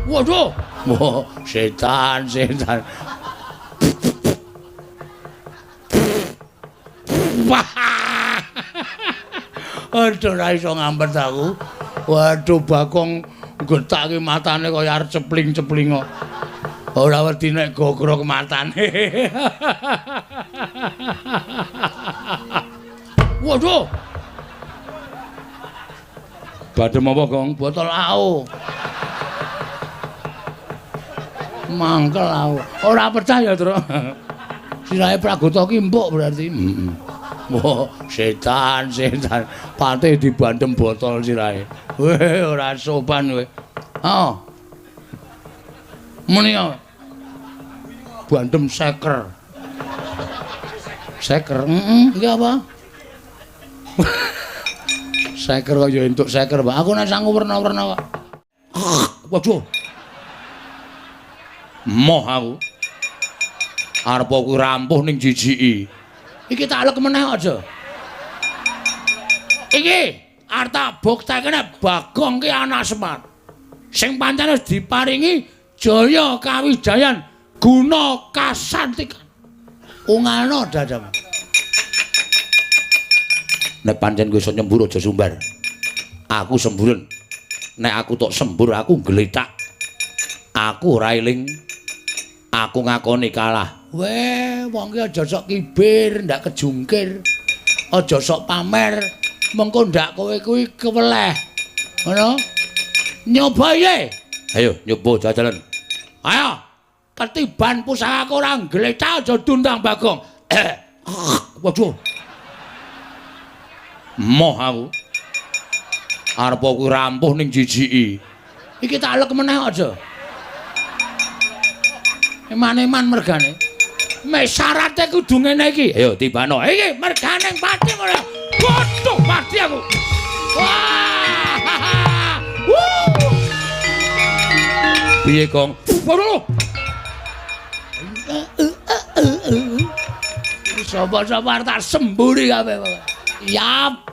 Waduh. Wah, setan, setan. Wah. Aduh, ora iso ngampet aku. Waduh, Bagong getake matane kaya arep cepling-cepling kok. Ora wedi nek gogrok matane. Waduh. Badhe apa, Gong? Botol AO. Mangkel aku. Ora percaya, Truk. Sirahe Pragota ki empuk berarti. Heeh. Wah, setan, setan. Pate dibandem botol sirahe. Weh, ora sopan kowe. Heeh. Muni ya. Bandem seker. Seker, heeh, iki apa? Seker kok ya entuk seker, Pak. Aku nek sangu werna-werna kok. Waduh. Moh aku. Arep kuwi rampuh ning jijiki. Iki tak alek meneh aja. Iki arep tak buktekne Bagong ki anak Semar. Sing pancen wis diparingi jaya kawijayan guna kasantikan. Ungalno dadamu. Nek pancen kowe iso nyembur aja sumbar. Aku semburen. Nek aku tok sembur aku gletak. Aku ora eling. Aku ngakoni kalah. Weh, wong ki aja sok kibir, ndak kejungkir. Aja sok pamer, mengko ndak kowe kuwi keweleh. Ngono? Nyoba ye. Ayo nyoba jajalan. Ayo. Ketiban pusakaku ora gletak aja dundang Bagong. Waduh. Moh aku. Arep kuwi rampuh ning jijiki. Iki tak alek meneh aja. Eman-eman mergane. Mek syarate kudu ngene iki. Ayo tibano. Iki mergane pati ora. Waduh, mati aku. Wah. Wuh. Piye, Gong? Waduh. Sapa-sapa arep tak semburi kabeh pokoke. Yap.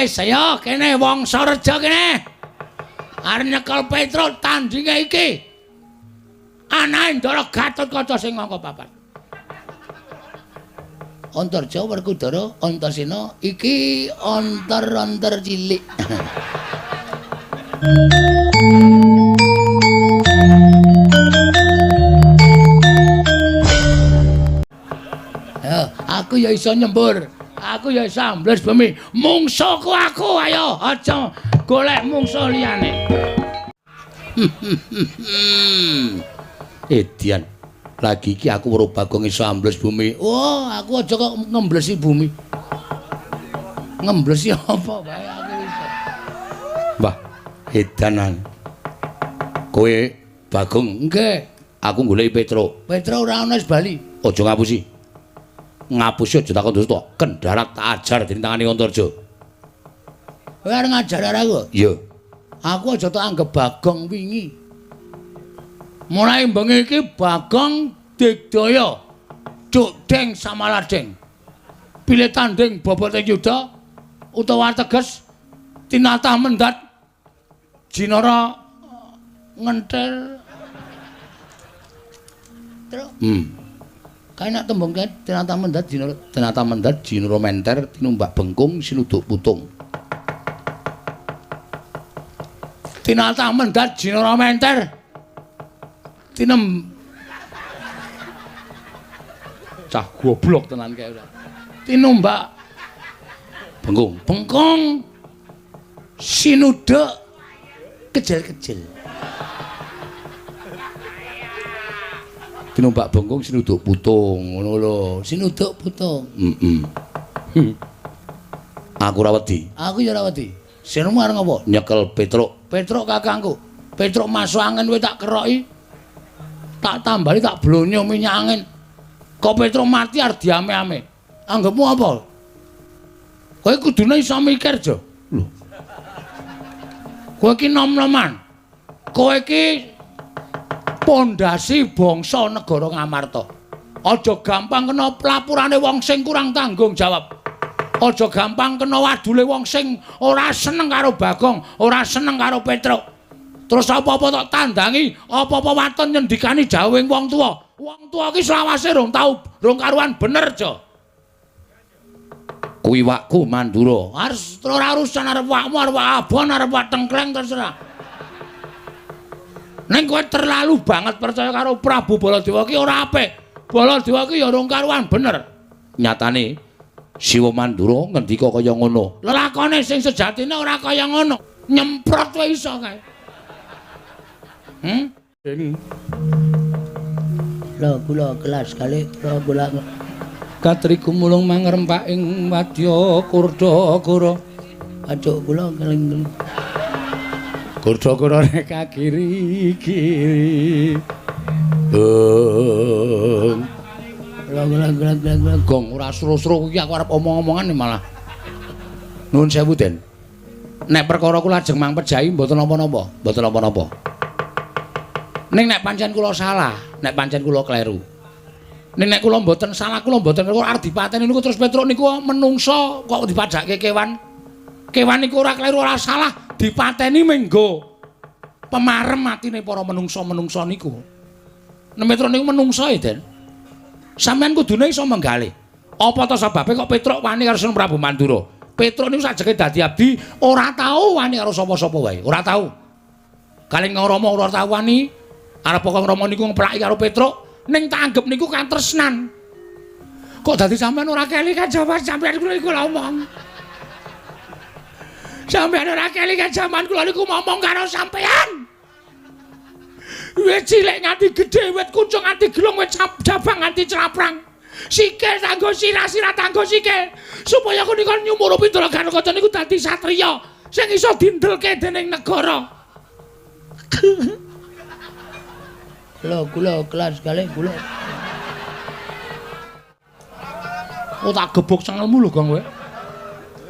Saya kene Wangsa Reja kene. Arep nyekel Petruk tandinge iki. Anake Ndara Gatotkaca sing angka papat. Antarja Werkudara Antasena iki antar-antar cilik. Ya, aku ya iso nyembur. Aku ya iso ambles bumi. Mungsuhku aku, ayo aja golek mungsuh liyane. Edian, lagi iki aku weruh Bagong iso ambles bumi. Oh, aku aja kok ngemblesi bumi. Ngemblesi apa wae aku iso. Wah, edanan. Kowe Bagong, nggih. Aku goleki Petruk. Petruk ora ana wis bali. Aja ngapusi. Ngapusi aja takon dosa. Kendharak tak ajar dening tangane Antarja. Kowe arep ngajar aku? Iya. Aku aja tak anggep Bagong wingi. Mulai bengi iki Bagong digdaya Dukdeng Samaladeng. Pilih tanding bobote yuda utawa teges tinatah mendat jinara ngenthel. Truk. Kae nek tembung kae tinatah mendat jinara, tinatah mendat jinara menter tinumbak bengkung sinuduk putung. Tinatah mendat jinara menter tinem cah goblok tenan kae ora. Tinumbak bengkung, bengkung sinuduk kejel-kejel. Tinumbak bengkung sinuduk putung ngono lho. Sinuduk putung. Heeh. Aku ora wedi. Aku ya ora wedi. Sirmu arep ngopo? Nyekel Petruk. Petruk kakangku. Petruk masuk angin kowe tak keroki. Tak tambali tak blonyo minyak angin. Kok Petruk mati arep diame-ame. Anggepmu apa? Kowe kudune iso mikir, Jo. Lho. Kowe iki nom-noman. Kowe iki pondasi bangsa negara Ngamarta. Aja gampang kena pelapurane wong sing kurang tanggung jawab. Aja gampang kena wadule wong sing ora seneng karo Bagong, ora seneng karo Petruk. Terus apa-apa tok tandangi, apa-apa waton nyendikani jawing wong tuwa. Wong tuwa ki selawase rong tau, rong karuan bener, Jo. Kuwi wakku Mandura. Arep ora urusan arep wakmu, arep wak abon, arep wak tengkleng terserah. Ning kowe terlalu banget percaya karo Prabu Baladewa ki ora apik. Baladewa ki ya rong karuan bener. Nyatane Siwa Mandura ngendika kaya ngono. Lelakone sing sejatine ora kaya ngono. Nyemprot wae iso kae. Lho kula kelas kali kula kula Katri gumulung mangrempak ing wadya Kurdakara. Ajuk kula keling. Kurdakara rek kiri-kiri. Kula kula kula kula gong ora sro-sro kuwi aku arep omong-omongan malah. Nuwun sewu, Den. Nek perkara kula ajeng mang pejahi mboten napa-napa, mboten napa-napa. Ning nek pancen kula salah, nek pancen kula kleru. Ning nek kula mboten salah, kula mboten kleru arep dipateni niku terus Petruk niku menungso kok dipadhakke kewan. Kewan niku ora kleru ora salah, dipateni menggo pemarem atine para menungso-menungso niku. Nek Petruk niku menungso e, Den. Sampeyan kudune iso menggalih. Apa ta sebabe kok Petruk wani karo Sunan Prabu Mandura? Petruk niku sajeke dadi abdi ora tau wani karo sapa-sapa wae, ora tau. Kalih Rama ora tau wani. Arep kok Rama niku ngeplaki karo Petruk, ning tak anggep niku katresnan. Kok dadi sampean ora kelingan jaman sampean kula iku ngomong. Sampean ora kelingan jaman kula niku ngomong karo sampean. Wit cilik nganti gedhe, wit kuncung nganti gelung, wit jabang nganti craprang. Sikil tanggo sirah, sirah tanggo sikil. Supaya aku niku nyumurupi Ndara Gatotkaca niku dadi satriya sing iso dindelke dening negara. Lho kula kelas kali kula. Oh tak gebuk cengelmu lho, Gong kowe.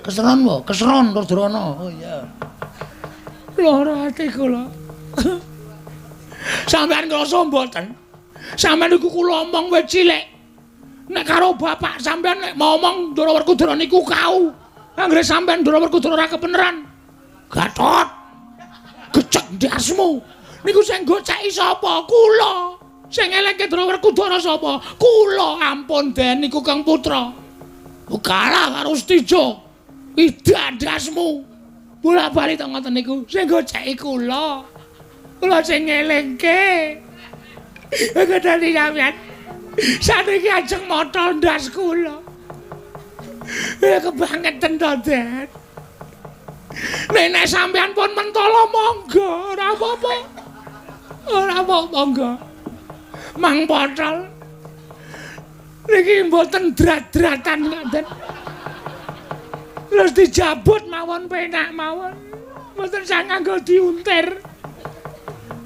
Keseron wae, keseron Kurdurana. Oh iya. Lara ati kula. Sampeyan ngrasa mboten? Sampeyan niku kula omong wit cilik. Nek karo bapak sampeyan nek ngomong Ndara Werkudara niku kau. Anggere sampeyan Ndara Werkudara ora kebeneran. Gatot. Gecek ndasmu. Niku sing goceki sapa? Kula. Sing eleke Ndara Werkudara sapa? Kula. Ampun Den niku Kang Putra. Kalah karo Setija. Ida ndasmu. Bola-bali to ngoten niku sing goceki kula. Kula sing ngelingke. Gedhe sampeyan. Saniki ajeng motol ndas kula. Kebangeten to, Den. Nek sampeyan pun mentolo monggo, ora apa-apa. Ora apa-apa monggo. Mang potol. Niki mboten drat-dratan ngoten. Terus dijabut mawon penak mawon. Mboten sah nganggo diuntir.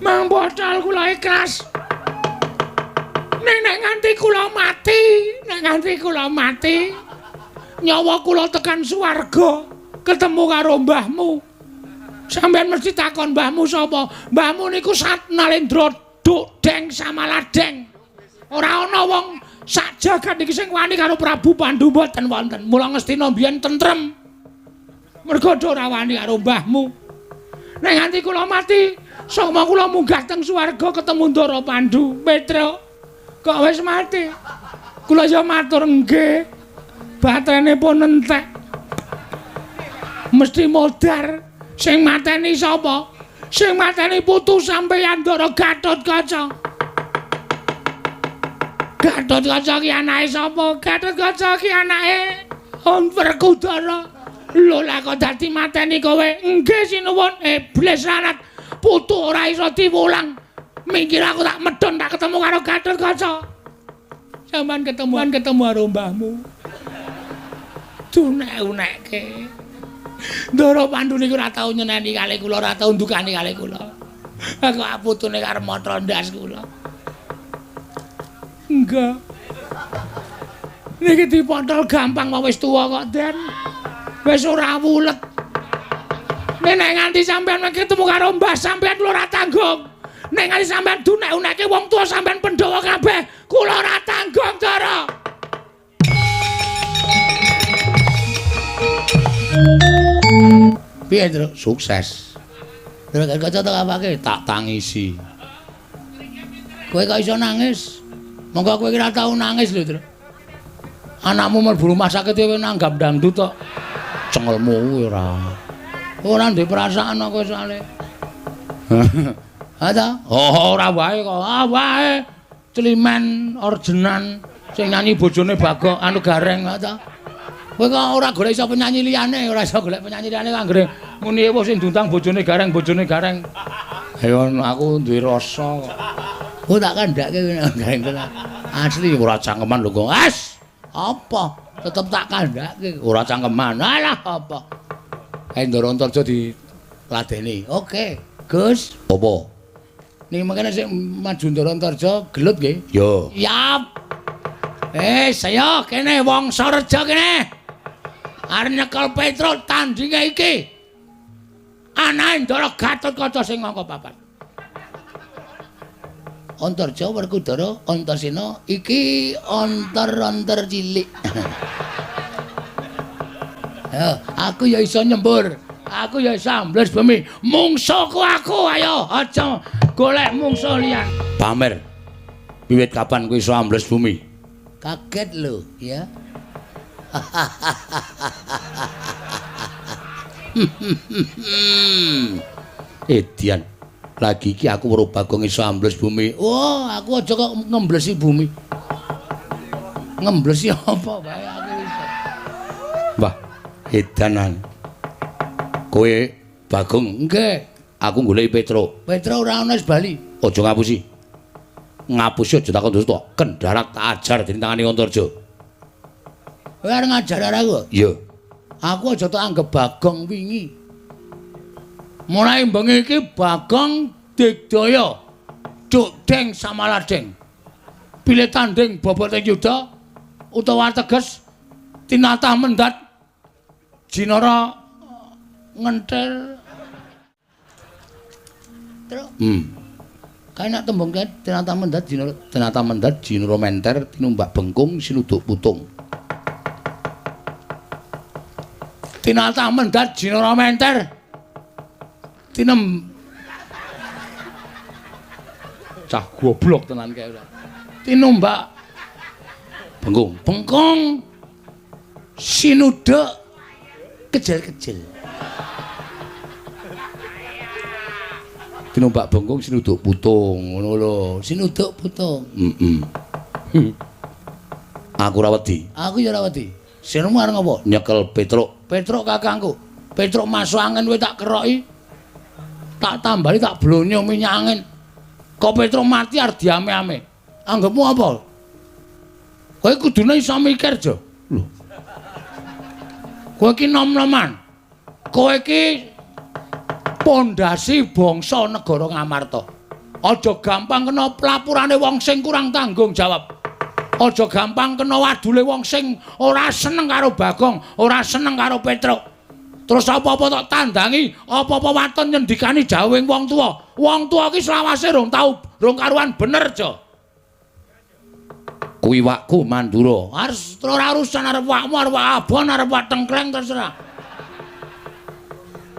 Mang potol kula ikhlas. Nek nganti kula mati, nek nganti kula mati, nyawa kula tekan swarga, ketemu karo mbahmu. Sampeyan mesti takon mbahmu sapa? Mbahmu niku Sat Nalendra Duk Deng Samaladeng. Ora ana wong sak jagat niki sing wani karo Prabu Pandu mboten wonten. Mula Ngastina mbiyen tentrem. Mergo ora wani karo mbahmu. Nek nganti kula mati, sukma kula munggah teng swarga ketemu Ndara Pandu. Petruk kok wis mati. Kula ya matur nggih. Baterene pun entek. Mesti modar. Sing mateni sapa? Sing mateni putu sampeyan Ndara Gatotkaca. Gatotkaca ki anake sapa? Gatotkaca ki anake Om Werkudara. Lho lah kok dadi mateni kowe? Nggih sinuwun. Iblis lanat. Putu ora iso diwulang. Minggir aku tak medhon tak ketemu karo Gatotkaca. Sampeyan ketemuan ketemu karo mbahmu. Dunek-unekke. Ndara Pandu niku ora tau nyeneni kalih kula, ora tau ndukani kalih kula. Aku putune karo motro ndas kula. Enggak. Niki dipotol gampang wae wis tuwa kok, Den. Wis ora wulet. Nek nganti sampeyan ketemu karo mbah sampeyan kula ora tanggung. Nek nganti sampeyan dunek-unekke wong tuwa sampeyan Pandhawa kabeh, kula ora tanggung, Ndara. Piye, Truk? Sukses. Ndara Gatotkaca tak apake? Tak tangisi. Kowe kok iso nangis? Monggo kowe ora tau nangis lho, Tru. Anakmu mlebu rumah sakit kowe nanggap dangdut tok. Cengelmu kuwi ora. Ora ndek perasaan kowe soalé. Ha ta? Oh, ora wae kok. Ah wae. Climen orjenan sing nyanyi bojone Bagong anu Gareng ha ta. Kowe kok ora golek iso penyanyi liyane, ora iso golek penyanyi liyane anggere muni ewuh sing diundang bojone Gareng, bojone Gareng. Ayo aku duwe rasa kok. Oh tak kandhake Gareng tenan. Asli ora cangkeman lho kok. As! Apa? Tetep tak kandhake. Ora cangkeman. Alah apa? Kae Ndara Antarja diladeni. Oke, Gus. Apa? Niki mangkene sing maju Ndara Antarja gelut nggih? Yo. Siap. Saya kene Wangsareja kene. Arep nyekel Petruk tandinge iki. Anake Ndara Gatotkaca sing angka 4. Antarja Werkudara Antasena iki antar-antar cilik. Ya, aku ya iso nyembur. Aku ya iso ambles bumi. Mungsuhku aku, ayo aja golek mungsuh liyan. Pamer. Wiwit kapan kowe iso ambles bumi? Kaget lho, ya. Edian. Lagi iki aku weruh Bagong iso ambles bumi. Oh, aku aja kok ngemblesi bumi. Ngemblesi apa wae aku iso. Wah, edanan. Kowe Bagong? Nggih. Aku goleki Petruk. Petruk ora ana wis bali. Aja ngapusi. Ngapusi aja takon dosa. Kendharat tak ajar dening tangane Antarja. Kowe arep ngajar aku? Iya. Aku aja tak anggep Bagong wingi. Mulai bengi iki Bagong digdaya. Duk deng samaladeng. Pilih tanding boboting yuda utawa teges tinatah mendat jinara ngenthel. Truk. Kae nek tembung kae tinatah mendat jinara, tinatah mendat jinara menter tinumbak bengkung sinuduk putung. Tinatah mendat jinara menter tinem cah goblok tenan kae ora. Tinumbak bengkung, bengkung sinuduk kejel-kejel. Tinumbak bengkung sinuduk putung ngono lho. Sinuduk putung. Heeh. Aku ora wedi. Aku ya ora wedi. Sirmu arep ngopo? Nyekel Petruk. Petruk kakangku. Petruk masuk angin kowe tak keroki. Tak tambali tak blonyo minyak angin. Kok Petruk mati arep diame-ame. Anggepmu apa? Kowe kudune iso mikir, Jo. Lho. Kowe iki nom-noman. Kowe iki pondasi bangsa negara Ngamarta. Aja gampang kena pelapurane wong sing kurang tanggung jawab. Aja gampang kena wadule wong sing ora seneng karo Bagong, ora seneng karo Petruk. Terus apa-apa tok tandangi, apa-apa waton nyendikani jawing wong tuwa. Wong tuwa iki selawase rong tau, rong karuan bener, Jo. Kuwi wakku Mandura. Arep ora urusan arep wakmu, arep wak abon, arep wak tengkleng terserah.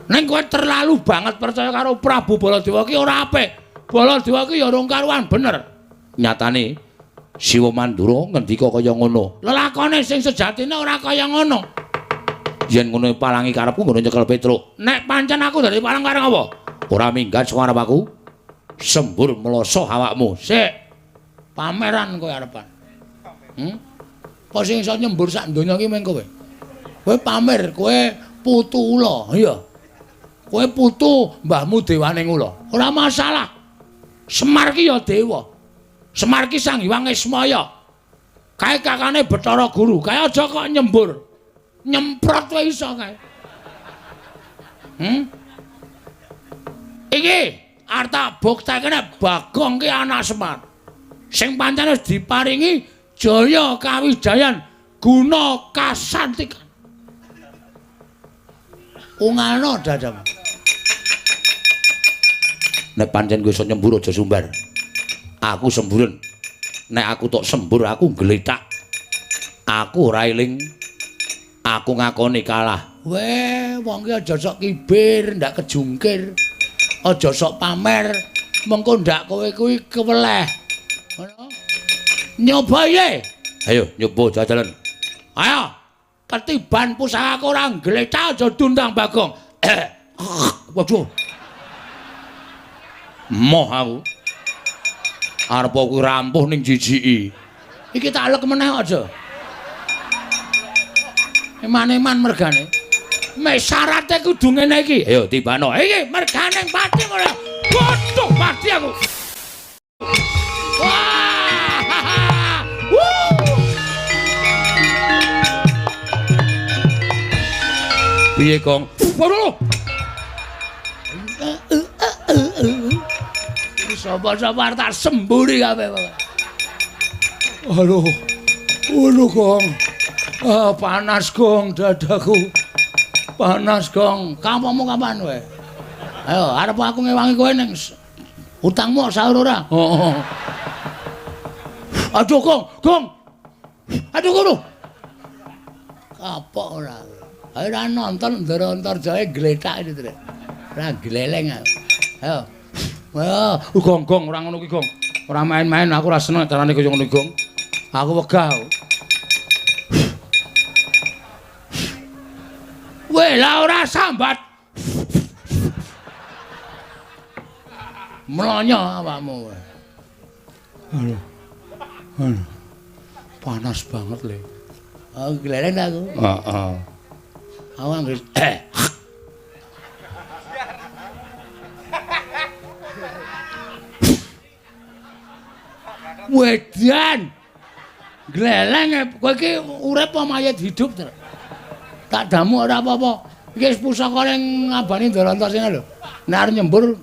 Ning kowe terlalu banget percaya karo Prabu Baladewa ki ora apik. Baladewa ki ya rong karuan bener. Nyatane Siwa Mandura ngendika kaya ngono. Lelakone sing sejatine ora kaya ngono. Yen ngono palangi karepku ngono nyekel Petruk. Nek pancen aku dadi palang karep apa? Ora minggat saka arep aku. Sembur mloso awakmu. Sik. Pameran kowe arepan. Apa sing iso nyembur sak donya iki mung kowe? Kowe pamer, kowe putu ula, iya. Kowe putu mbahmu dewaning ula. Ora masalah. Semar ki ya dewa. Semar ki Sang Hyang Ismaya. Kae kakane Bathara Guru. Kae aja kok nyembur. Nyemprot wae iso kae. Iki arep tak buktekne Bagong ki anak Semar. Sing pancen wis diparingi jaya kawijayan guna kasantikan. Ungalno dadamu. Nek pancen kowe iso nyembur aja sumbar. Aku semburen. Nek aku tok sembur aku gletak. Aku ora eling. Aku ngakoni kalah. Weh, wong ki aja sok kibir, ndak kejungkir. Aja sok pamer. Mengko ndak kowe kuwi keweleh. Ngono. Nyoba piye? Ayo nyoba jajalan. Ayo. Ketiban pusakaku ora glecak aja dundang Bagong. Waduh. Moh aku. Arep kuwi rampuh ning jijiki. Iki tak lek meneh aja. Eman-eman mergane. Mek syarate kudu ngene iki. Ayo tibano. Iki mergane pati ora. Waduh pati aku. Wah. Piye, Gong? Waduh. Sapa-sapa tak semburi kabeh. Aduh. Aduh, Gong. Ah, panas, Gong, dadaku. Panas, Gong. Kampungmu kapan kowe? Ayo, arep aku ngewangi kowe ning utangmu sahur ora? Heeh. Aduh, Gong, Gong. Aduh, guru. Kapok ora. Ayo ora nonton Ndara Antarjaya gletak iki, Trek. Ora gleleng aku. Ayo. Wah, Gong, Gong, ora ngono ki, Gong. Ora main-main, aku ora seneng carane kaya ngono, Gong. Aku wegah. Weh, lah ora sambat. Mlonyo awakmu. Aduh. Aduh. Panas banget, Le. Oh, gleleng aku. Heeh. Aku anggere Wedan. Gleleng kowe iki urip apa mayit hidup, Tru? Tak damu ora apa-apa. Iki wis pusaka ning ngabani Ndara Antasena lho. Nek arep nyembur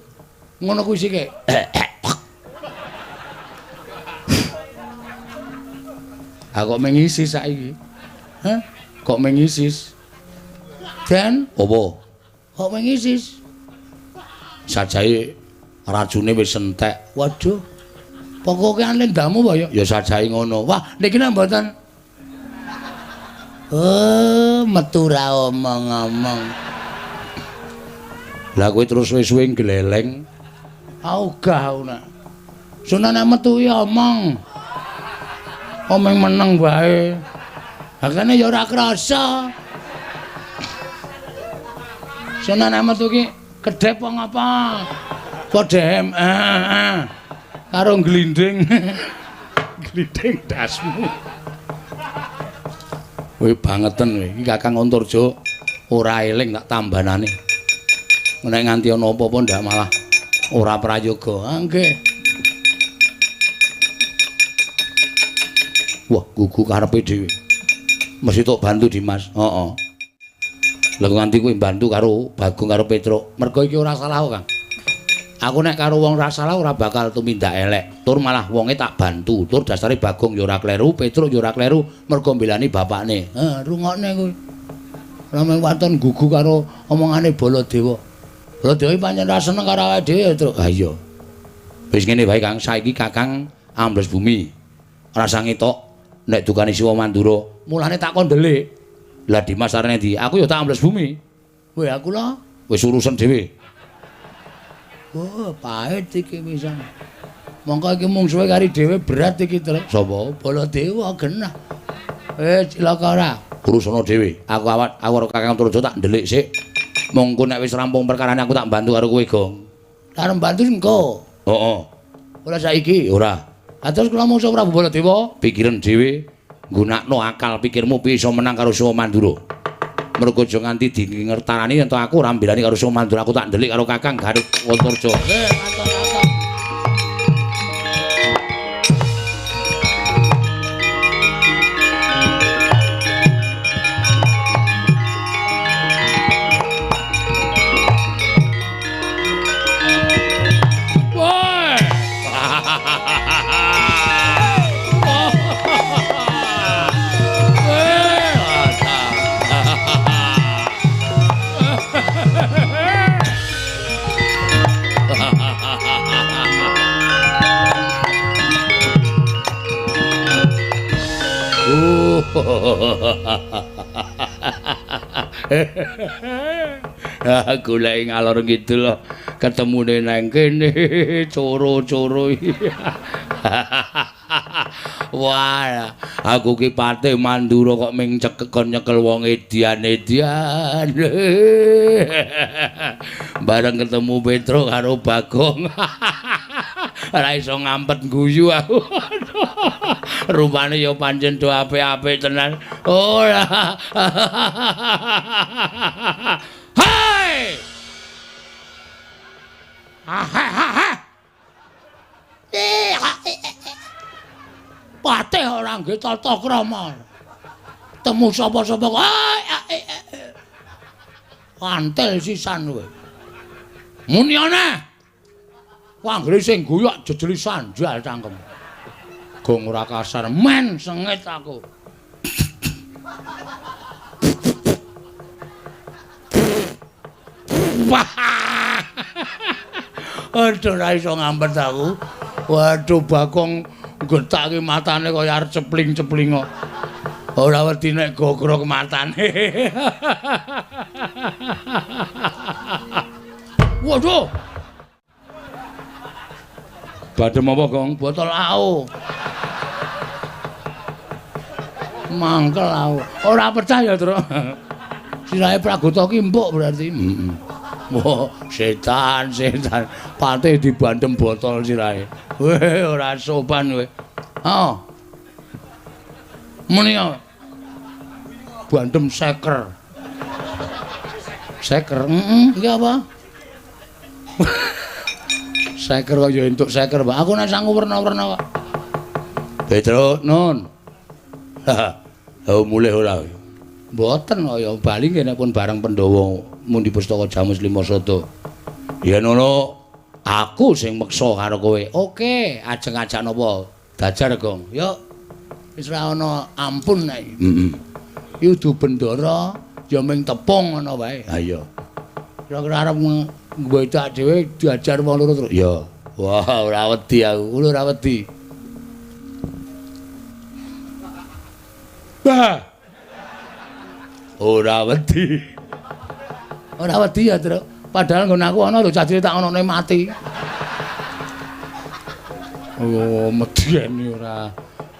ngono kuwi sike. Aku kok mengisis saiki. Hah? Kok mengisis? Den, apa? Kok mengisis? Sajae racune wis entek. Waduh. Pokoke lendamu apa ya? Ya sajae ngono. Wah, niki nek mboten. Oh, metu ra omong-omong. Lah kowe terus suwe-suwe gleleng. Ogah aku nak. Sunan nek metu ya omong. Omong meneng wae. Hakane ya ora krasa. Sunan nek metu ki kedhep apa ngapa? Padha karo glinding. Glinding dasmu. Kowe bangeten kowe. Iki Kakang Antarja ora eling tak tambanane. Nek nganti ana apa-apa ndak malah ora prayoga. Ah nggih. Wah, gugu karepe dhewe. Mesti tok bantu Dimas. Heeh. Lah nganti kowe bantu karo Bagong karo Petruk. Mergo iki ora salah, Kang. Aku nek karo wong ora salah ora bakal tumindak elek. Tur malah wonge tak bantu. Tur dasare Bagong ya ora kleru, Petruk ya ora kleru, mergo mbelani bapakne. Heh, rungokne kuwi. Ora mung waton gugu karo omongane Baladewa. Baladewa pancen ora seneng karo awake dhewe ya, Truk. Ha iya. Wis ngene wae, Kang. Saiki Kakang ambles bumi. Rasa ngetok nek dukane Siwa Mandura. Mulane tak kon ndelik. Lah Dimas arene ndi? Aku ya tak ambles bumi. Weh, aku lho wis urusan dhewe. Oh, pahit iki pisan. Mongko iki mungsuhe kari dhewe berat iki, Truk. Sapa? Baladewa genah. Eh, cilaka ora? Urusana dhewe. Aku awak aku karo Kakang Antarja tak ndelik sik. Mongko nek wis rampung perkarane aku tak bantu karo kowe, Gong. Arep bantu engko. Heeh. Ora saiki? Ora. Ha terus kula mungsuh Prabu Baladewa? Pikiran dhewe, nggunakno akal pikirmu piye iso menang karo Siwa Mandura. Mergo aja nganti dingertarani yen to aku ora mbelani karo Siwa Mandura, aku tak ndelik karo Kakang Garut Antarja. Nggih, matur-matur. Woi. Goleki ngalor ngidul Ketemune nang kene coro-coro. Wah, aku ki Patih Mandura kok ming cekekon nyekel wong edian-edian. Bareng ketemu Petruk karo Bagong. Ora iso ngampet guyu aku. Rupane ya pancen do apik-apik tenan. Ora. Hai! Patih ora nggih tata krama. Temu sapa-sapa kok. Antel sisan kowe. Muni ana. Anggere sing guyok jejeli sanjal cangkem. Gong ora kasar men sengit aku. Aduh ora iso ngampet aku. Waduh Bagong gethake matane kaya arep cepling-cepling kok. Ora wedi nek gogrok matane. Waduh. Badhe apa, Gong? Botol AO. Mangkel aku. Ora percaya, Truk. Sirahe Pragota ki empuk berarti. Heeh. Wah, setan, setan. Patih dibandem botol sirahe. Weh, ora sopan kowe. Oh. Muni apa? Bandem seker. Seker, heeh, iki apa? Seker kok ya entuk seker, Pak. Aku nek sangu werna-werna kok. Petruk, Nun. Oh, mulih ora. Mboten kok ya bali nggih nek pun bareng Pandhawa mundi pustaka Jamus Lima Sada. Yen ngono aku sing meksa karo kowe. Oke, ajeng ajak napa? Dajar, Gong. Yuk. Wis ora ana ampun nek iki. Heeh. Iki udu bendara ya ming tepung ngono wae. Ha iya. Kira-kira arep ngwedak dhewe diajar wong loro terus. Ya. Wah, ora wedi aku. Kulo ora wedi. Bah. Ora wedi. Ora wedi ya, Truk. Padahal nggon aku ana lho cacile tak onone mati. Oh, medeni ora.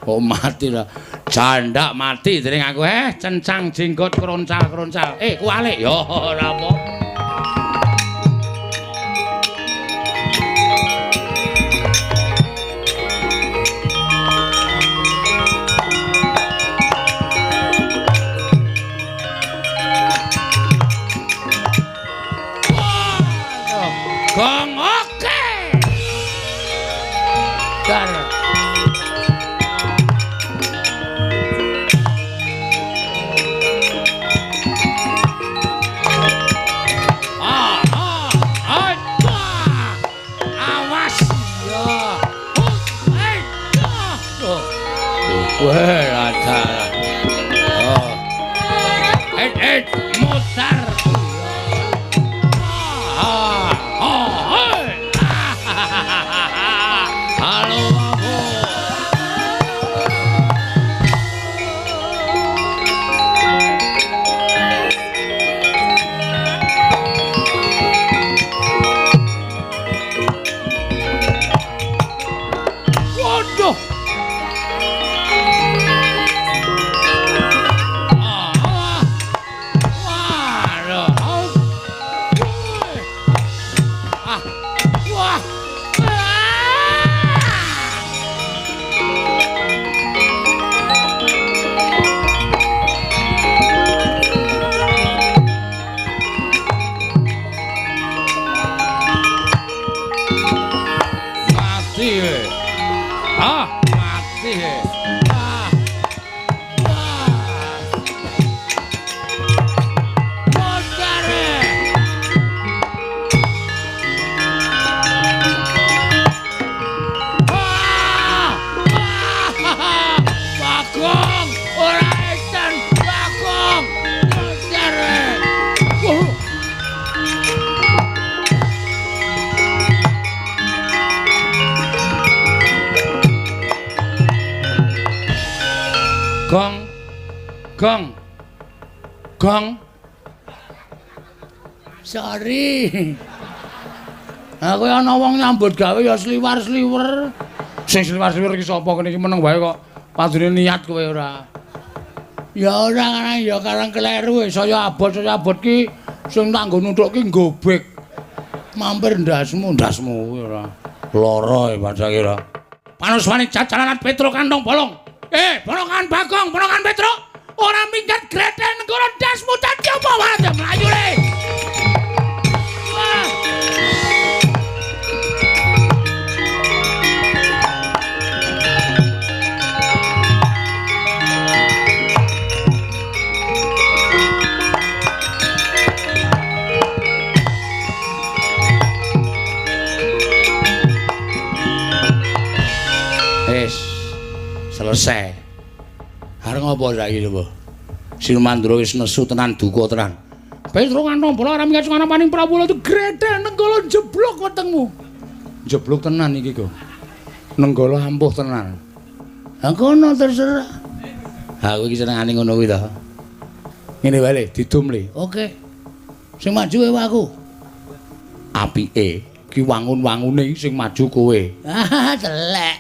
Kok mati lah. Jandak mati dening aku cencang jenggot kroncal-kroncal. Kualik ya ora apa. Gong oke. Dar. Awas ya. Wah, rada. Oh. Mutar. Halo aku. Waduh. Gong, gong, gong. Sorry. Ha kowe ana wong nyambut gawe ya sliwar-sliwer. Sing sliwar-sliwer iki sapa kene iki meneng wae kok. Padune niat kowe ora. Ya ora karang ya karang kleru saya abot ki sing tak nggo nuthuk ki nggobek. Mampir ndasmu, ndasmu kuwi ora. Lara e padha kira. Panuswane jajalan Petro kantong bolong. Ponokan Bagong, ponokan Petro. Ora minggat greten negara ndasmu dadi apa wae mlayu le. Wah. Wis selesai. Arep ngopo saiki coba? Sinumandra wis nesu tenan duka tenan. Petro kantong bola ora minggat sungana paning Prabu itu grethel nenggala jeblok wetengmu. Jeblok tenan iki kok. Nenggala ampuh tenan. Ha kono terserah. Ha kowe iki senengane ngono kuwi to. Ngene wae le, didum le. Oke. Sing maju kowe aku. Apike ki wangun-wangune sing maju kowe. Ah, telek.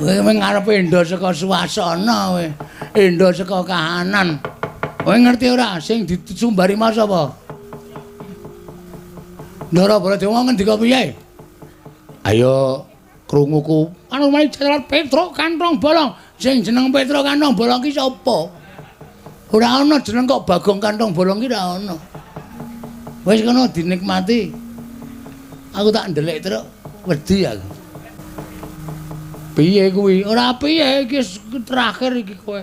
Kowe ngarepe endo saka suasana kowe. Endo saka kahanan. Kowe ngerti ora sing disumbari mas apa? Ndara Baladewa ngendika piye? Ayo krunguku. Anu mari jalan Petro kantong bolong. Sing jeneng Petro kantong bolong ki sapa? Ora ana jeneng kok Bagong kantong bolong ki ora ana. Wis kono dinikmati. Aku tak ndelik truk wedi aku. Piye kuwi? Ora piye iki terakhir iki kowe.